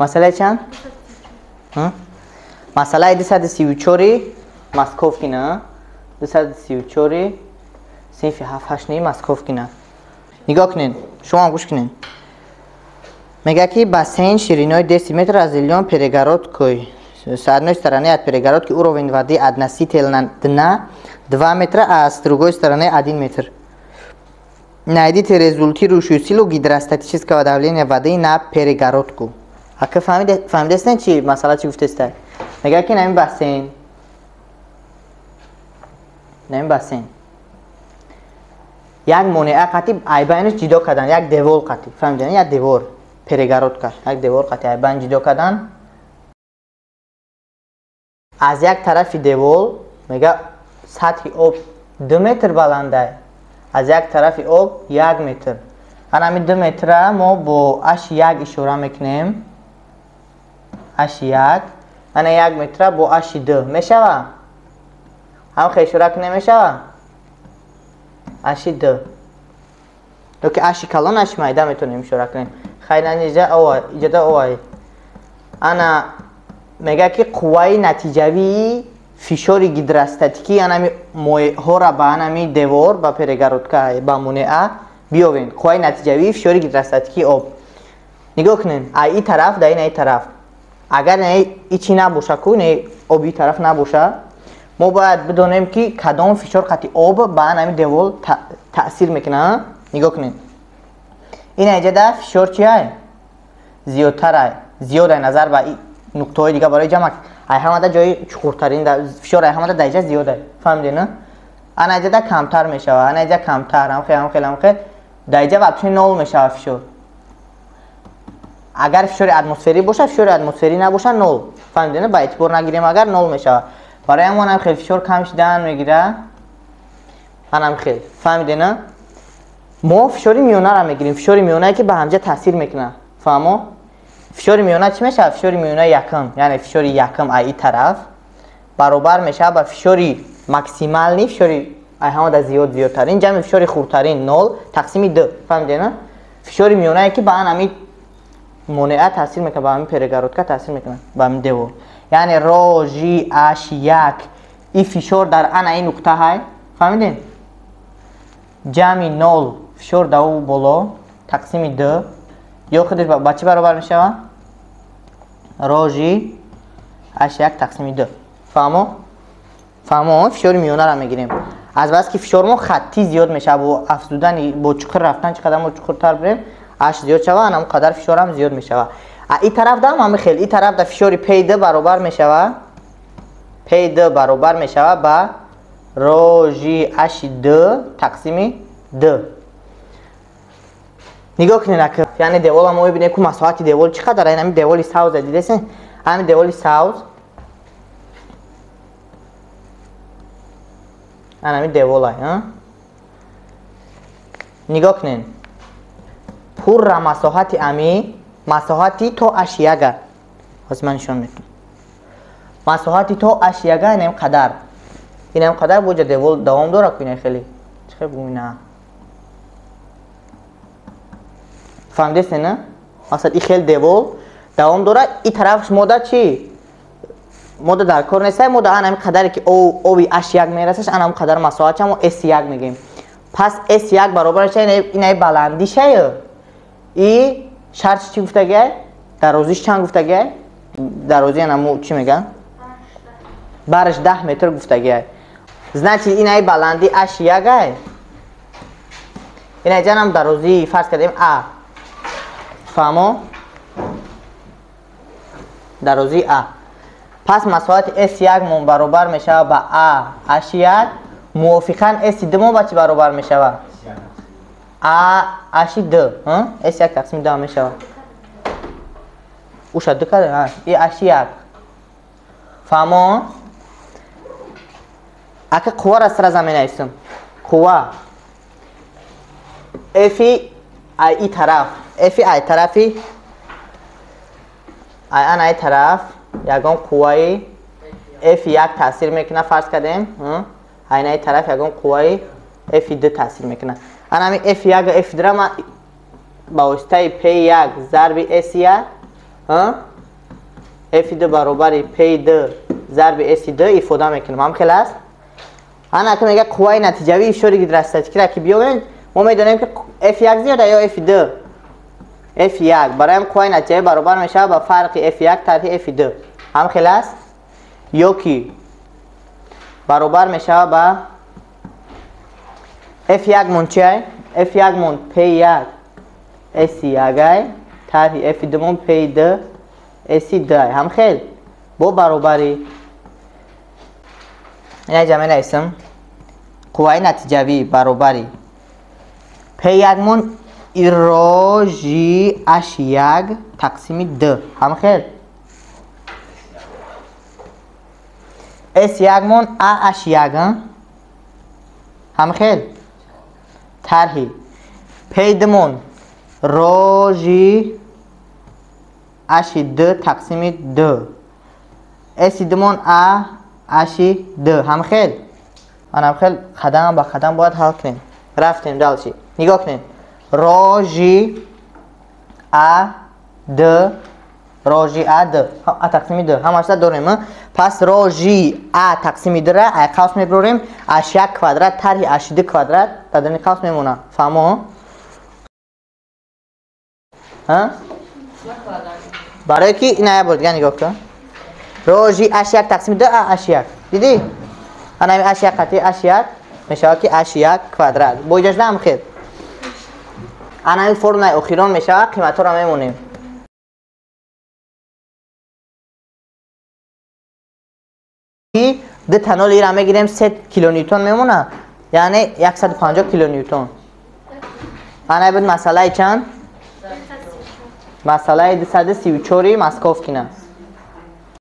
Масъалаи чанд? Масъалаи 234 Московкина. 234 синфи 7-8 Московкина. Нигоҳ кунед, шумо ҳам гӯш кунед. Мега ки бассейн шириной 10 метр разделен перегородкой. С одной стороны от перегородки уровень воды относительно дна 2 метра, а с другой стороны 1 метр. Найдите результирующую силу гидростатического давления воды на перегородку. Ака фаҳмидестен чи масъала чи гуфтеста? Мега ки нами бассейн. Нами бассейн. Як монеа қати айбайнаш ҷидо кардан, як девол қати. Фаҳмиден? Як девор, перегородка, як девор қати айбайн ҷидо кардан. Аз як тарафи девол мега сатҳи об 2 метр баландай, аз як тарафи об 1 метр. Ана ҳамин 2 метра мо бо H1 ишора мекунем. H1, ана 1 метра бо H2 мешава? Ҳам хел ишора кунем мешава? H2. Ёки H калон, H майда метавонем ишора кунем. Хайр, инҷа ова, иҷода овай. Ана мега ки қувваи натиҷавии фишори гидростатикӣ анами моеъҳоро ба анами девор, ба перегородка, ба монеа биёвем. Қувваи натиҷавии фишори гидростатикии об. Нигоҳ кунед, ай и тараф да ин ай тараф. Агар не и чи набоша ку, не об и тараф набоша, мо бояд бидонем ки кадом фишор қати об ба анами девол таъсир мекунад. Нигоҳ кунед. Ин айҷада фишор чи ай? Зиёдтар ай. Зиёд ай назар ба нуқтаҳои дига барои ҷамъ. Ай ҳамада ҷои чуқуртарин фишор ай ҳамада дар иҷа зиёд ай. Фаҳмидед, на? Ана иҷада камтар мешава, ана иҷа камтар, ҳамхел, ҳамхел, ҳамхел. Дар иҷа вообще нол мешава фишор. Агар фишори атмосферӣ боша, фишори атмосферӣ набоша нол. Фаҳмидед, на? Ба эътибор нагирем агар нол мешава. Барои ҳамон ҳам хел фишор кам шудан мегира. Анам хел. Фаҳмидед, на? Мо фишори миёнаро мегирем, фишори миёнае ки ба ҳамҷа таъсир мекунад. Фаҳмо? Фишори миёна чӣ мешавад? Фишори миёна якм, яъне фишори якм ай и тараф баробар мешавад ба фишори максимални, фишори ай ҳамада зиёд зиёдтарин, ҷамъи фишори хурдтарин 0 тақсими 2. Фаҳмидед, на? Фишори миёнае ки ба ҳамин монеа таъсир мекунад, ба ҳамин перегородка таъсир мекунад, ба ҳамин девор. Яъне ро Ж H 1 и фишор дар ана ин нуқта ҳай. Фаҳмидед? Ҷамъи 0 фишор дар ӯ боло тақсими 2 ё худаш ба чӣ баробар мешавад? Ро Ж H1 тақсими 2. Фаҳмо? Фаҳмо? Фишори миёнаро мегирем. Аз бас ки фишор мо хаттӣ зиёд мешавад бо афзудани, бо чуқур рафтан, чӣ қадар мо чуқуртар бирем, H зиёд шавад, анам қадар фишорам зиёд мешавад. А и тараф дам ҳами хел, и тараф да фишори P2 баробар мешавад. P2 баробар мешавад ба ро Ж H2 тақсими 2. Нигоҳ кунед, ака, яъне девола мо мебинем ку масоҳати девол чӣ қадар, айн ҳамин деволи савз дидесен? Ҳамин деволи савз, ан ҳамин деволай, а? Нигоҳ кунед. Пурра масоҳати ами, масоҳати то H1. Ҳозир ман нишон медиҳам. Масоҳати то H1 инам қадар. Инам қадар боҷа девол давом дорад ку ина хеле. Чӣ хел бигӯм ина? Фаҳмидесте, на? Масалан, и хел девол давом дорад, и тарафш мода чӣ? Мода дар кор нестай, мода ан ҳамин қадаре ки оби H1 мерасаш, ан ҳамин қадар масоҳатша мо S1 мегӯем. Пас S1 баробар мешавад инаи баландишаю. И шартш чӣ гуфтагиай? Дарозиш чанд гуфтагиай? Дарози анаму чӣ мегӯянд? Бараш 10 метр гуфтагиай. Значит, инаи баланди H1 ай. Инаи ҷанам дарозии фарз кардем А. Фаҳмо? Дарозии А. Пас масоҳати S1 мон баробар мешавад ба А H1, мувофиқан S2 мон ба чӣ баробар мешавад? А H2, S1 тақсими 2 мешавад. Уша 2 кардем, и H1. Фаҳмо? Ака қувваро сразу менависам. Қувва F ай и тараф, F ай тарафи ай ан ай тараф ягон қувваи F1 таъсир мекунад, фарз кардем, ай ай тараф ягон қувваи F2 таъсир мекунад. Ан ҳамин F1 ва F2 ра ман ба воситаи P1 зарби S1, F2 баробари P2 зарби S2 ифода мекунем. Ҳам хел аст? Ана ки мегӯяд қувваи натиҷавии фишори гидростатикиро ки биёбем, мо медонем ки F1 зиёда ё F2? F1. Барои қувваи натиҷавӣ баробар мешавад ба фарқи F1 тарҳи F2. Ҳам хел аст? Ё ки баробар мешавад ба F1 мон чиай? F1 мон P1 S1 тарҳи F2 мон P2 S2. Ҳам хел? Бо баробари ина ҷа менависам қувваи натиҷавӣ баробари P1 мон ро Ж H1 тақсими Д. Ҳам хел? S1 мон А H1 ҳам хел? Тарҳи P2 мон ро Ж H2 тақсими Д. S2 мон А H2. Ҳам хел? Анам хел қадам ба қадам бояд ҳал кунем. Рафтем дальше. Нигоҳ кунем. Ро Ж А Д, ро Ж А Д, А тақсими Д. Ҳамаша дорем. Пас ро Ж А тақсими Д ра ай қавс мебарорем, H1 квадрат тарҳи H2 квадрат дар даруни қавс мемонад. Фаҳмо? Ҳа? Барои ки ина як бор дигар нигоҳ кун. Ро Ж H1 тақсими Д А H1. Дидӣ? Ана ҳамин H1 қатъи H1 мешавад ки H1 квадрат. Бо иҷоза ҳам хел. Ана ҳамин формулаи охирон мешавад, қиматҳоро мемонем. Ду та нол ира мегирем, 3 килоньютон мемонад, яъне 150 килоньютон. Ана буд масъалаи чанд? Масъалаи 234 Московкина.